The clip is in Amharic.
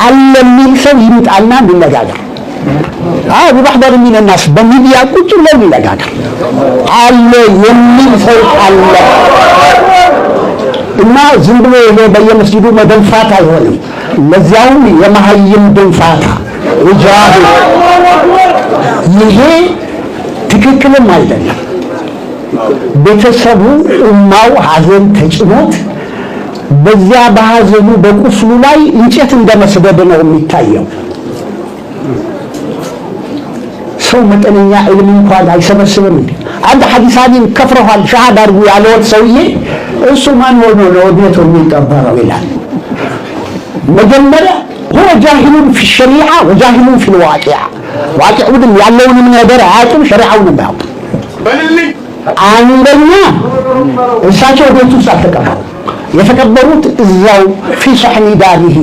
አለ የሚል ሰው ይምጣና እንነጋገር። አዎ بمحضر من الناس በሚዲያ ቁጭ ብለን እንነጋገር። አለ የሚል ሰው አለ እና ዝም ብሎ ይሄ በየመስጂዱ መደንፋት አይሆንም። ለዚያውም የመሀይም ድንፋታ የጃሂል ይሄ ትክክልም አይደለም። ቤተሰቡ ኡማው ሀዘን ተጭኖት በዚያ በሀዘኑ በቁስሉ ላይ እንጨት እንደመስደድ ነው የሚታየው። ሰው መጠነኛ ዕልም እንኳን አይሰበስብም እንዴ? አንድ ሐዲስ አሊም ከፍረዋል ሸሃዳ አድርጉ ያለዎት ሰውዬ እሱ ማን ሆኖ ነው ቤቱ የሚቀበረው ይላል። መጀመሪያ هو جاهل في الشريعة وجاهل في الواقع ዋቂዑንም ያለውንም ነገር አያውቅም፣ ሸሪዓውንም አያውቅም። አንደኛ እሳቸው ቤት ውስጥ አልተቀበሩም። የተቀበሩት እዛው في صحن داره።